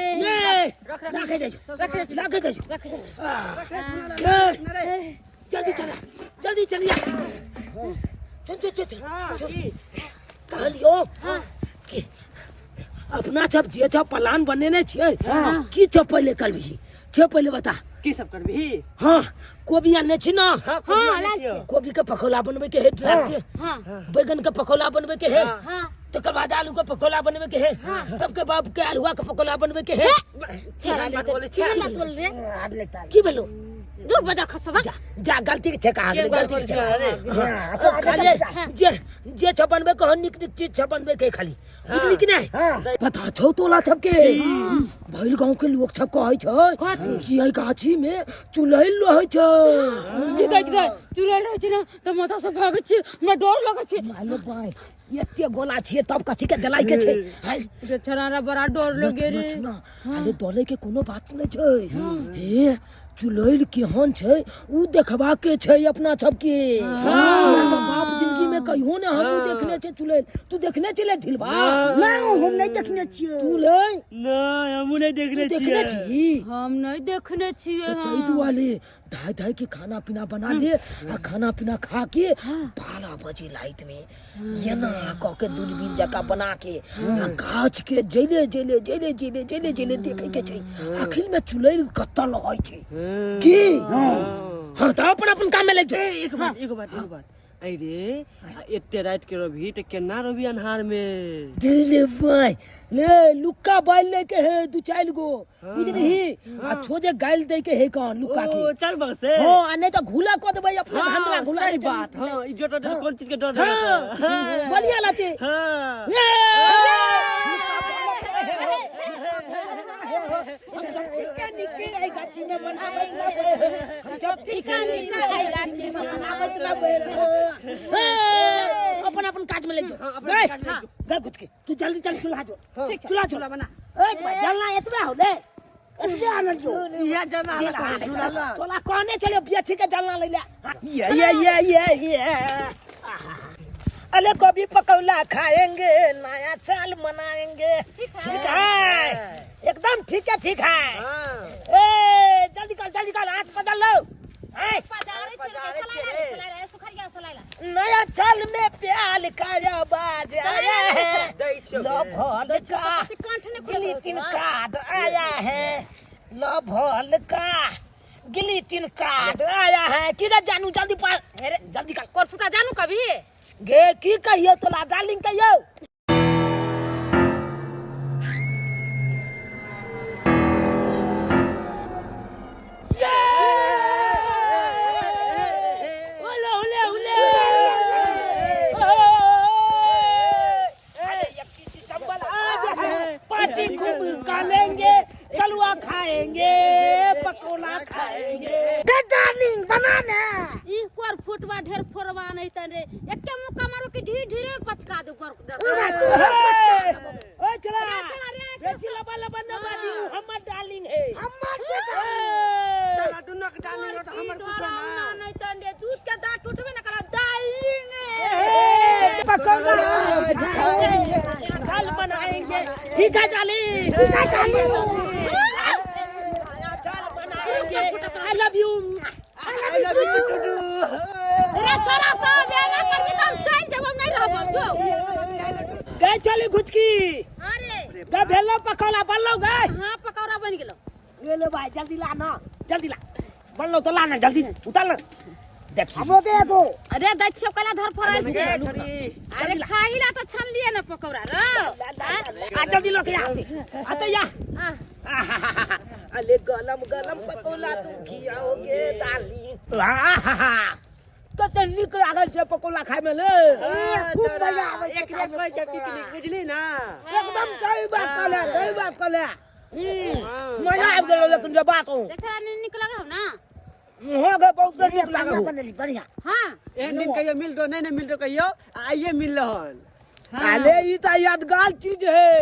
ये लाके दे लाके दे ए, जल्दी चला जल्दी चलिए चल चल चल चल कहलियो कि अपना सब जे सब प्लान बनेने छियै की सब पहिले करबही से पहिले बता की सब करबही हाँ कोबी आनने छी ना हाँ हाँ, आनै लाल छियौ। कोबी के पकौड़ा बनबै के है ड्राफ्ट के हाँ बैगन के पकौड़ा बनबै के है हाँ तकर बाद आलू के पकौड़ा बनबै के है तब के बाप के आलुआ के पकौड़ा बनबै के है छोरा बात बोलै छियै? केहन बात बोल रे की भेलो दूर बदर खसबा जा जा गलती के छै कहा के गेलै बात गलती के बोलै छै छियै अरे हाँ, खाली जे जे छ बनबै के हो नीक नीक चीज छ बनबै के खाली बुझली कि नहीं पता छौ तोला सबके भइल गांव के लोग सब कहै छै कि एहि गाछी में चुड़ैल रहै छै निकल गए चुड़ैल रहै छै ने तऽ माथा से भागै छी हमरा डर लगै छै मालो बाय एते गोला छियै तब कथी के दलाई के छै हाय रे छोरा बड़ा डर लगे रे सुना अरे दले के कोनो बात नहीं छै हे चुड़ैल केहन छै उ देखबा के छै अपना सबके हाँ तो बाप जिंदगी में कहियो ने हम उ देखने छै चुड़ैल तू देखने छले ढिलबा नहीं हम नहीं देखने छियै तू ले नहि हमहूँ नहि देखने तू देखने छियै छी हम नहीं देखने छियै तो ताहि दुआरे धाय धाय के खाना पीना बना ले आ खाना पीना खा के 12 बजे राति में एना कऽ के दूरबीन जकाँ बना के आ गाछ के जैले जैले जैले जैले जैले जैले देखे के छै आखिर में चुड़ैल कतऽ रहै छै की हाँ तऽ अपन अपन काम में लागि जाओ एक बात एक बात एक बात अरे आ एते राति के रहबही तऽ केना रहबही अन्हार में दिल भाई ले लुक्का बाइल लेके है दू चार गो बुझलिही आ छोजे गाइल दे के है कौन लुक्का के ओ चार बगल से हाँ आ नहीं तो घुला कऽ देबै अपने हाँ, भांतरा घुला सही बात हाँ ई जोटा कौन चीज के डर हाँ हाँ बलिया लाते हाँ अपन अपन काज में लग जाओ गए गए घुस के तू जल्दी चल चूल्हा जो चूल्हा चूल्हा बना ए जलना एतबे हो ले एतबे आनलियो इहे जना हला तोला कहने चले बेची के जलना ले ले ये ये ये ये ये अरे गोभी पकौड़ा खाएंगे नया साल मनाएंगे ठीक है। ठीक है एकदम ठीक है ठीक है हाँ ए जल्दी कर जल्दी कर हाथ बदल लो हैं? पजारे छियै सलाइ ला सलाइ ला सुखरिया सलाइ ला नया साल में प्याल का आवाज आया है दै छियौ लो भोल का कंठ नहीं खुलल गिली तिनका आया है लो भोल का गिली तिनका आया है की रे जानू जल्दी पास अरे जल्दी कर कोर फुटा जानू कभी गे की कहियो तोला डार्लिंग कहियो ओले ओले ओले अरे 21 दिसंबर आज है पार्टी खूब निकालेंगे कलुआ खाएंगे पकौड़ा खाएंगे दे डार्लिंग बना ने ई कोर फुटवा ढेर फोड़वा नहीं तन रे एके मुक्का मारो कि ढीर ढीर में पचका दू कोर ओ भाई तू हम पचका ओए चला रे, चला रे, बेसी लबा लबा न बाजी उ हमर डार्लिंग है हमर से साला दुनू के डाली रोट हमर कुछो ना नहीं तन रे दूध के दांत टूटबे ना करा डार्लिंग पकौड़ा कल मनाएंगे ठीक है डार्लिंग ठीक है डार्लिंग चल मनाएंगे I love you I love you Tudu रे छोरा सब एना करबी त हम चल जब हम नहीं रहब जो गए चली घुचकी अरे गए भेलो पकौड़ा बनलो गए हां पकौड़ा बन गेलो ले ले भाई जल्दी ला ना जल्दी ला बनलो तो ला ना जल्दी उतार ना देख हमरो दे एगो अरे दै छियौ कला धर फड़ल छै छोरी अरे खाही ला त छन लिए ना पकौड़ा रो आ जल्दी लो के आ आते या अरे गलम गलम पकौड़ा तुम खियाओगे डार्लिंग आहा कते नीक लागल छै पकौड़ा खाय में ले खूब मजा आबै छै एक एक पैसा पिकनिक बुझली ना एकदम सही बात कहले सही बात कहले मजा आबि गेल लेकिन जे बात कहूँ देखा नीक लगे हो ना हो गे बहुत नीक बढ़िया लागल हो। बनेली बढ़िया हां एहन दिन कहियो मिल दो नहीं नहीं मिल दो कहियो आइए मिल रहल अरे ई तऽ यादगार चीज है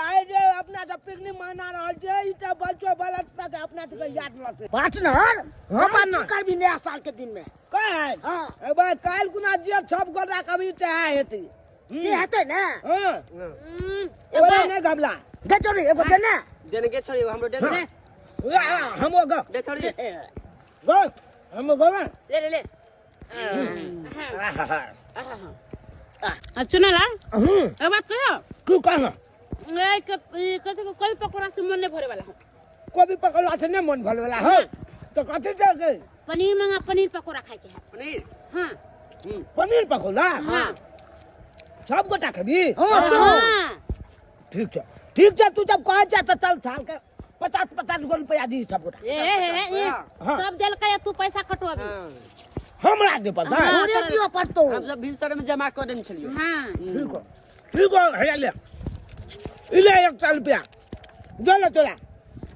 आइ रे अपना तऽ पिकनिक मना रहल छै ई तऽ बच्चो बलट तक अपना सबके याद रहतै पार्टनर हाँ, पार्टनर। की करबी नया साल के दिन में काल्हि हाँ। ए भाई काल्हि कुना जे सब गोटा कभी चाहे हेतै से हेतै ने हाँ हम्म, ओला नहि घबला दे चोरी एगो दे ने देने के छोड़ी हमरो दे ले हम गो दे छोड़ी गो हम गो ले ले ले। अब सुन ला, एक बात कहो। की कहना? ए कथी को कोई पकौड़ा से मन नहीं भरे वाला हो। कोबी पकौड़ा से नहीं मन भरे वाला हो तो कथी दे? पनीर मंगा, पनीर पकौड़ा खाए के है। पनीर? हाँ। पनीर पकौड़ा? हाँ। सब गोटा खेबी? हाँ, सब। हाँ। ठीक छै, ठीक छै। तू जब कहे छै तऽ चल, छाल के 50-50 गो रुपया दी सब गोटा। ए ए ए, ए। हाँ। सब देलकै, तू पैसा कटो अभी। हाँ। हमरा दे पड़ता। हाँ। तोरे दिअ पड़तौ। हम सब भिनसर में जमा कर देने छलियो। हाँ। ठीक हो, ठीक हो। हैया ले, ई ले 100 रुपया, जो ले तोरा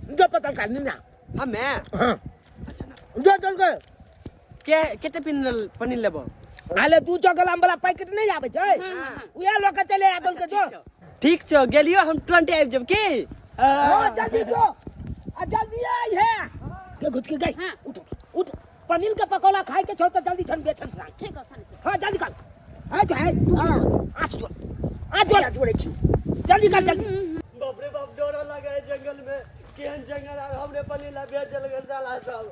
जो पता कर ना। हमे? हाँ। अच्छा ना। जो चल के। के कते पनीर पनीर लेबो? आले 200 ग्राम वाला पैकेट नहीं आबै छै, उएह लऽ के चले आ दल के जो। ठीक छौ, गेलियो हम, तुरंत आबि जाब की। हाँ, जल्दी जो आ जल्दी आई है के घुस के गई। हाँ। उठ उठ, पनीर के पकौड़ा खाए के छौ त जल्दी छन बेचन सा। ठीक हो सन। हाँ, जल्दी कर। हाँ जो है तू। हाँ। आँच जोड़, आँच जोड़। हैया जोड़ै छी। जल्दी कर, जल्दी। बाप रे बाप, डर लगे है जंगल में। केहन जंगल आर हमरे पनीर ला भेज देलकै साला सब।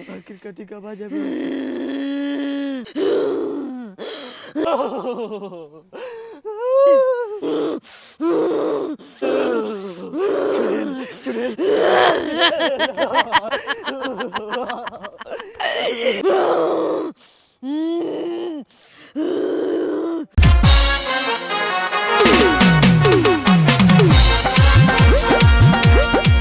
आखिर कटी का आवाज आबि रहल छै। चुड़ैल, चुड़ैल।